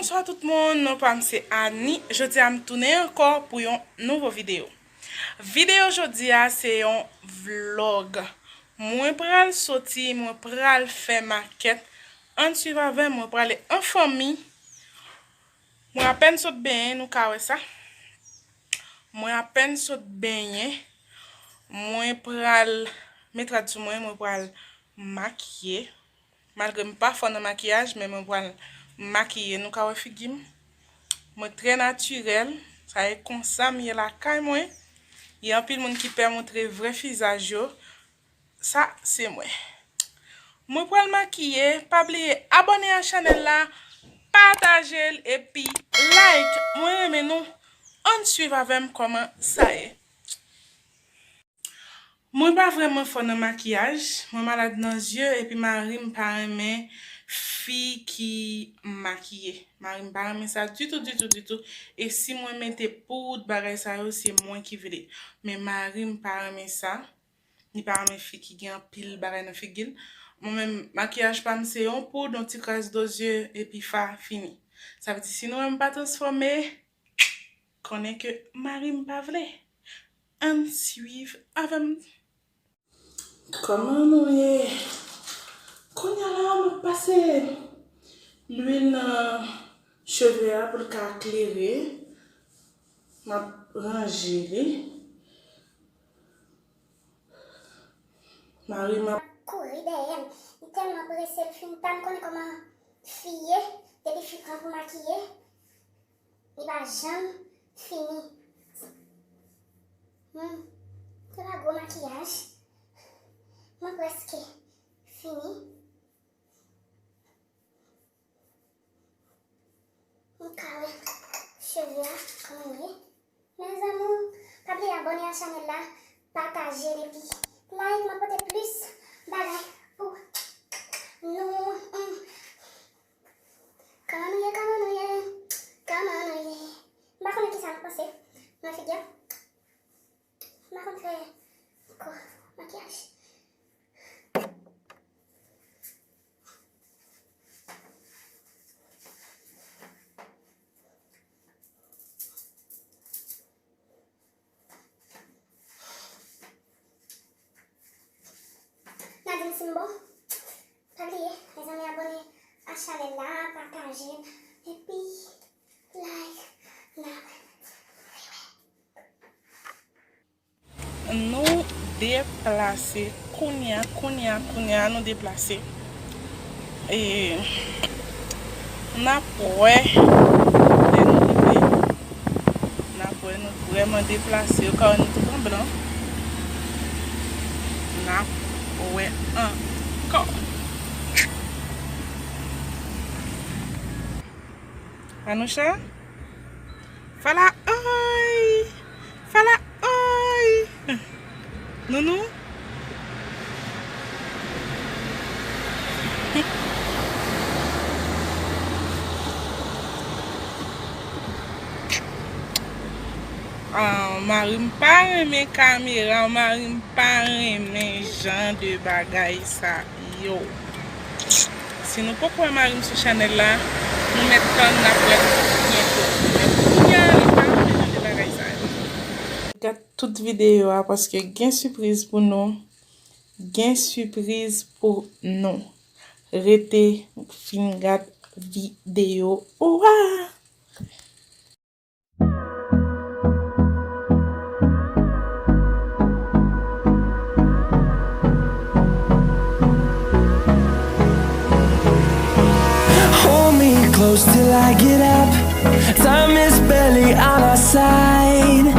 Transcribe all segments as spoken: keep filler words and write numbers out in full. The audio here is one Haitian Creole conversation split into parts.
Bonswa tout moun, non pa m se Annie. Jodi a m tounen ankò pou yon nouvo videyo. Videyo jodi a se yon vlog. Mwen pral soti, mwen pral fè makèt. Ann swiv avè m, mwen prale an fanmi. Mwen apèn sot benyen, nou ka wè sa. Mwen apèn sot benyen. Mwen pral met rad sou mwen, mwen pral makiye. Malgre m pa fò nan makiyaj, men mwen pral makiye. Nou ka wè figi m. Mwen trè natirèl. Sa e konsa m ye lakay mwen. Gen anpil moun ki pè montre vrè vizaj yo. Sa se mwen. Mwen pral makiye. Pa bliye abòne a chanèl la, pataje l epi like. Mwen renmen nou. Ann swiv avè m kòman sa ye. Mwen pa vrèman fò nan makiyaj. Mwen malad nan zye epi mari m pa renmen fi ki makiye. Mari m pa renmen sa ditou, ditou, ditou. E si mwen mete poud, bagay sa yo, se mwen ki vle. Men mari m pa renmen sa. Li pa renmen fi ki gen anpil bagay nan figi l. Mwen menm, makiyaj pa m se yon poud, yon ti kras do zye, epi fa, fini. Sa vle di, si nou wè m pa transfòme, konnen ke mari m pa vle. Ann swiv avè m. Kòman nou ye? Kounye a la, m ap pase lwil nan cheve a pou l ka klere. M ap ranje li. Mari m ap kouri dèyè m. Li tèlman prese, l fin ta. M konnen kòman fi ye. Depi fi pran pou makiye, li pa janm fini. Hmm. Se pa gwo makiyaj. Mwen prèske fini. M ka wè cheve a kòman l ye. Mes amours, pa bliye abòne a chanèl la, pataje l epi like, m ap pote plis bagay pou nou. Mm. Kòman nou ye, kòman nou ye, kòman nou ye? M pa konnen kisa nou panse nan figi a. M pa konn fè kò makiyaj. N a di m si m bon. Pa bliye, mezanmi, abòne a chanèl la, pataje l, epi like, n a wè. Nou deplase kounye a, kounye a, kounye a, nou deplase. E n ap wè lè nou rive. N ap wè nou vrèman deplase. Ou ka wè nou tout an blan. N ap wè ankò. Anoucha? Fala oi! Fala oi! Nounou? Ah, mari m pa renmen kamera, mari m pa renmen jan de bagay sa yo. Si nou poko wè mari m sou chanèl la, nou mèt tann, n ap wè l byento. Men kounye a, li pa renmen jan de bagay sa yo. Gad tout videyo a paske gen sipriz pou nou. Gen sipriz pou nou. Rete fin gad videyo a. Hold me close till I get up. Time is barely on our side.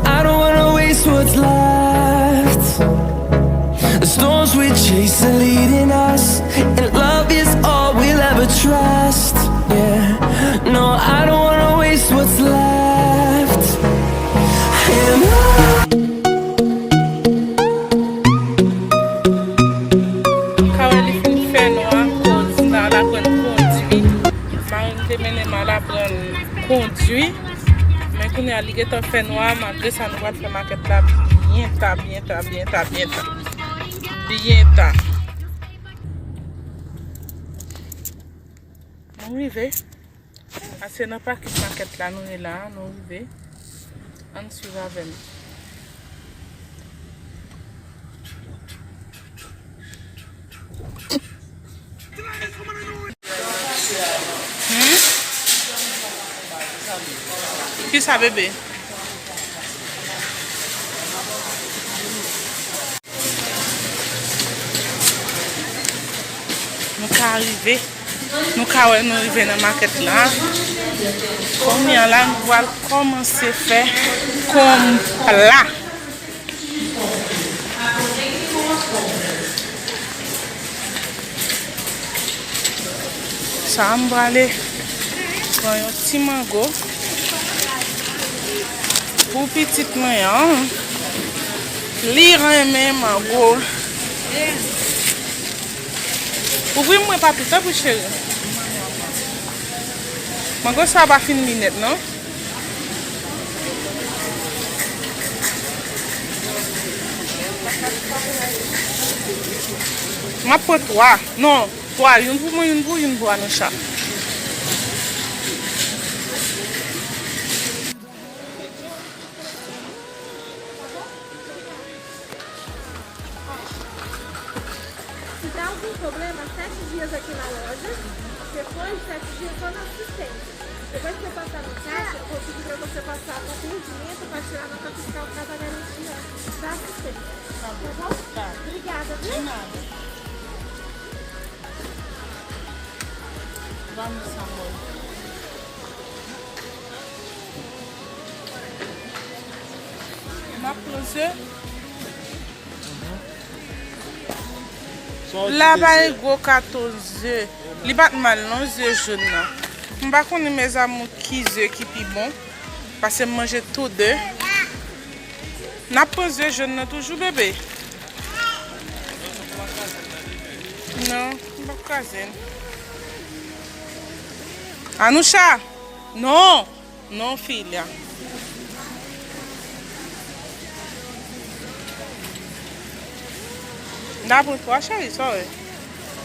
I don't wanna waste what's left. The storms we chase are leading us, and love is all we'll ever trust. Yeah, no, I don't wanna waste what's left. And I Ka wè li fin fè nwa, koz m al aprann kondwi. Mari m te mennen m al aprann kondwi. Men kounye a li gentan fè nwa, malgre sa nou pral fè makèt la byen ta, byen ta, byen ta, byen ta. Byen ta. Nou rive. A se nan pakèt makèt la nou ye la, nou rive. Ann swiv avè m. Hmm? Kisa, bebe? Nou ka rive. Nou ka wè nou rive nan makèt la. Kounye a la, nou pral kòmanse fè konpla. Sa a, m prale pran yon ti mango pou pitit mwen an. Li renmen mango. Ouvri mwen, papi, tanpri, cheri. Mango sa a pa fin li nèt, non. M ap pran twa. Non, twa. Youn pou mwen, youn pou, youn pou Anoucha. Se dá algum problema, sete dias aqui na loja. Depois de sete dias, só na assistência. Depois que você passar no caixa, eu vou pedir para você passar no atendimento para tirar a nota fiscal para a garantia da assistência. Tá bom? Tá. Obrigada, viu? De nada. Vamos, amor. M ap pran ze. La bay gwo kato ze. Li pa t mal non, ze jòn nan. M pa konnen, mes amours, ki ze ki pi bon. Paske m manje tou de. N ap pran ze jòn nan toujou, bebe. Non, m p ap kraze l. Anoucha! Non! Non, filha. N a pran twa, cheri, sa w ye?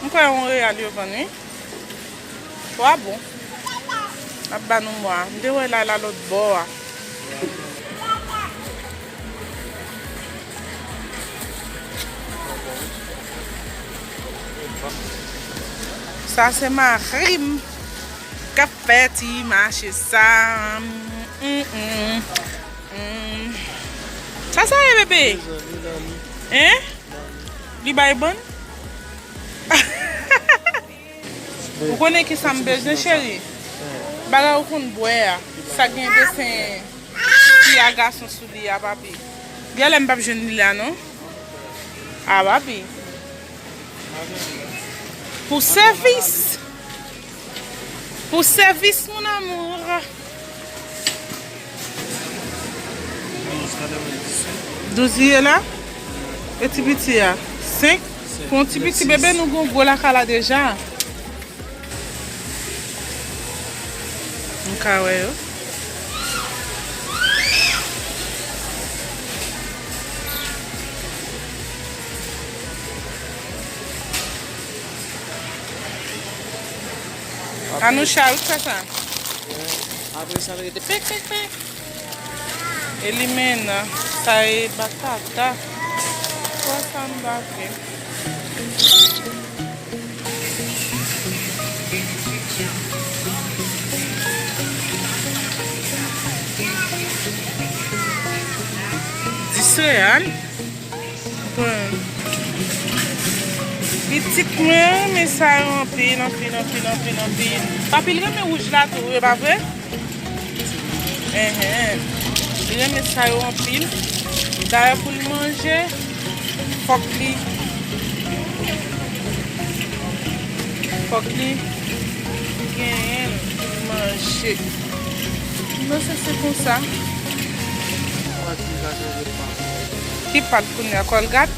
M kwè yon reyal yo vann, wi. Twa bon. N ap ba nou mwa. M te wè la, la lòt bò a. Sa se mari m k ap fè ti mache sa. Mm, mm, mm. Sa sa ye, bebe? Hein? Li bay bann? Ou konnen ki sa m bezwen, cheri? Bagay ou konn bwè a. Sa gen desen fi a gason sou li a, papi. Genlè m p ap jwenn li la, non. A, papi. Pou sèvis. Pou sèvis, mon amour. Douz li ye la? E ti piti a? Senk? Pou yon ti piti bebe, nou gon gwo lakay la deja. M ka wè yo. Anoucha, ou fè sa? Apre sa, l rete pèk, pèk, pèk. Elimena, sa e batata. Kwa sa m bake? Disreal. Bon. Pitit mwen renmen sa yo anpil, anpil, anpil, anpil, anpil. Papi l renmen wouj la tou, e pa vre? Enhen. Li renmen sa yo anpil. Dayè pou l manje, fòk li, fòk li genyen l manje. Non, se, se konsa. Ki pat kounye a, Colgate?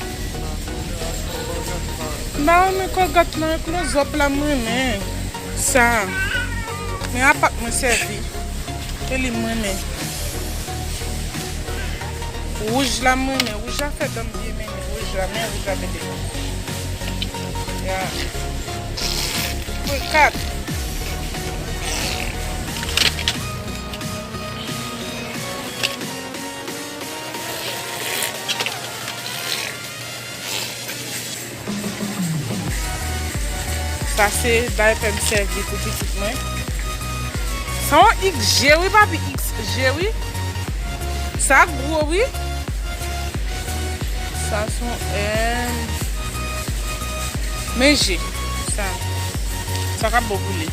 M pa renmen Colgate nan, e Close-Up la m renmen. Sa. Men a pat mwen sèvi. E li m renmen. Wouj la m renmen. Wouj la fè dan m byen, men wouj la, men wouj la mete. Ya. Mwen kat. Pase bay pè m sèvi pou pitit mwen. Sa yon X G wi, papi, X G wi. Sa gwo wi. Sa se yon M. Men G. Sa. Sa k ap bon pou li.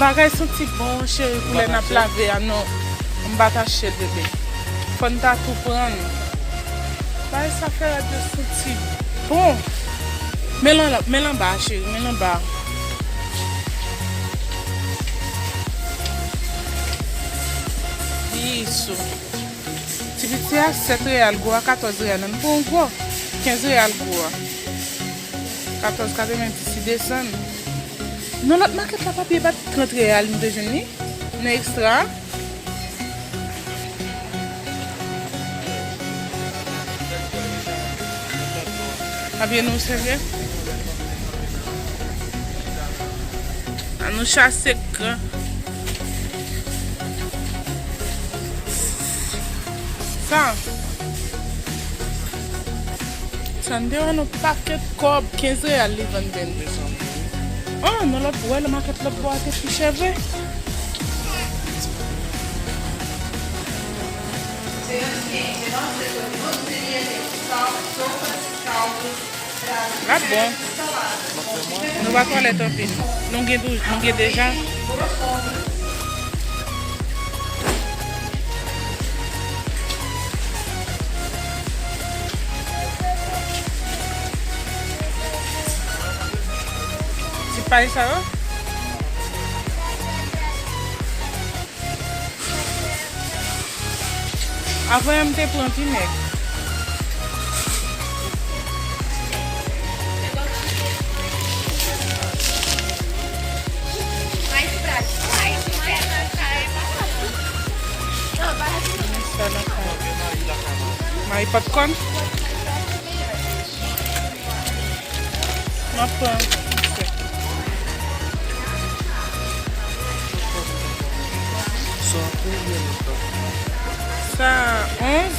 Bagay santi bon, cheri, pou lè n ap lave a, non. M pa t achte l, bebe. Fò n ta tou pran l. Bagay sa fè rad yo santi bon. Men l anba, men l anba, cheri, men l anba. Isso. Ti piti a sèt reyal, gwo a katòz reyal. Ann pran yon gwo. Kenz reyal gwo a. Katòz katrevenndis, li desann. Nan lòt makèt la, papi, e pa t trant reyal nou te jwenn li? Nan ekstra a? Papi, nou serye? Ann nou chase gran. Sa. Sa n te wè nou pakèt kòb, kenz reyal li vann benn. Ah, nan lòt, wè, nan makèt lòt bò a te pi chè vre. L ap bon. Nou pa twalèt anpil. Nou gen tou, nou gen deja. Ti pay sa yo. Avan m te pran vinèg. Mayi pòpkòn. M ap pran. Sa onz.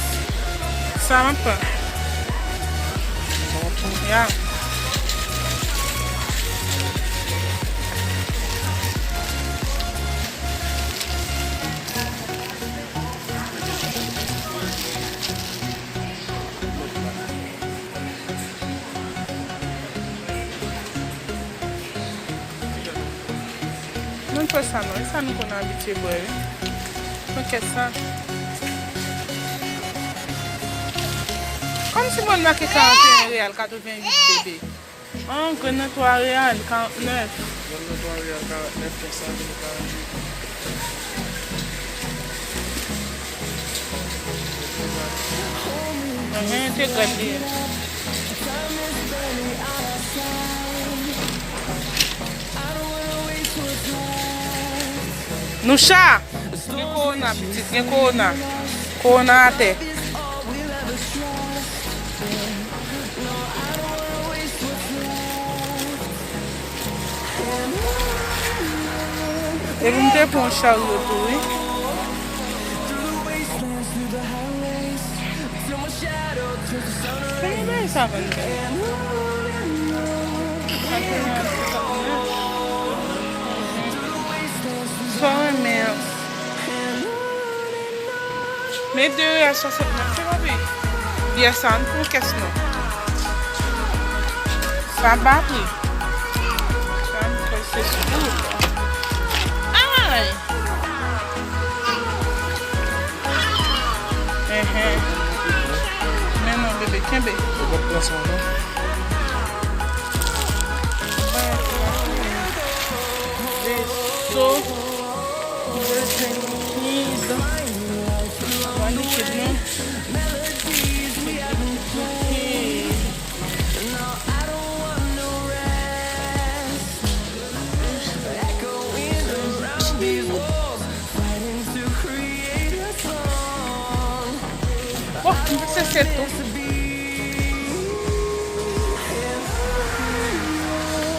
Sa m ap pran. Ya. Nou fè sa non, e sa nou konn abitye bwè wi. Nou kè sa. Kòmsi mwen make karanteyen reyal, katrevenn uit bebe. An, grenn nan twa reyal, karantnèf. Grenn nan twa reyal, karantnèf, kè sa vini karantnèf. Enhen, te gad li ye. Noucha! Gen kowona, pitit, gen kowona. Kowona atè. Epi m te pran yon charyo tou, wi. Kòman bagay sa vann bèl? Sa w renmen an? Men de reyal swasantnèf, se pa pli. Yè sa, ann pran kès non. Sa ba pri. Sa m kwè se sou. Ay! Enhen. Men non, bebe, kenbe. Ou p ap pran sa, non? Resto. Mwen bezwen kenz. Mwen likid, non? Ok. Bon, m pase se tou.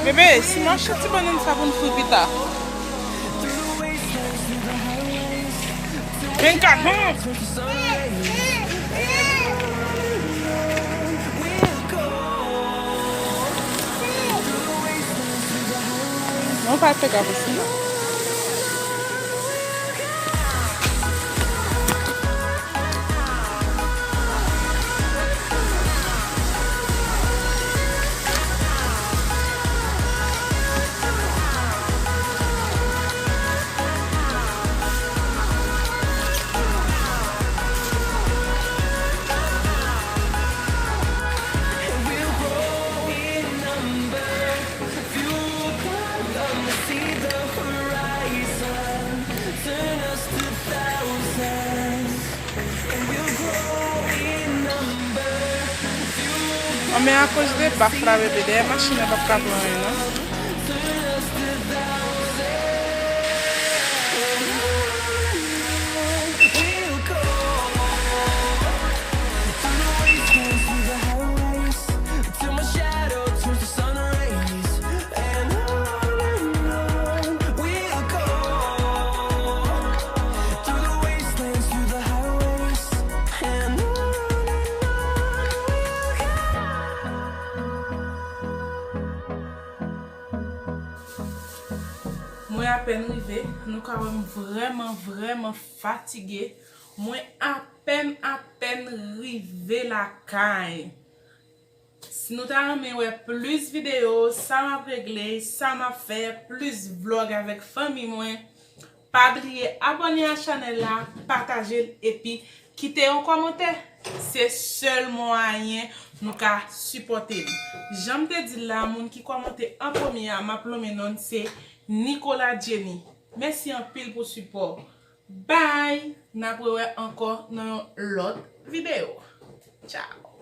Bebe, si m achte ti bannann sa pou n fri pita. Vennkat, hmm. Pa te ka posib. Anben, akoz de baf la, bebe, dèyè machin nan p ap ka pran anyen, non. Mwen apèn rive, nou ka wè m vrèman, vrèman fatige. Mwen apèn, apèn rive lakay. Si nou ta renmen wè plis videyo, sa m ap regle, sa m ap fè, plis vlòg avèk fanmi mwen, pa bliye abòne a chanèl la, pataje l epi kite yon kòmantè. Se sèl mwayen nou ka sipòte m. Jan m te di l la, moun ki kòmante an premye a, m ap nonmen non l, se Nicolas Jenny. Mèsi anpil pou sipò. Bye! N ap rewè ankò nan yon lòt videyo. Tchao!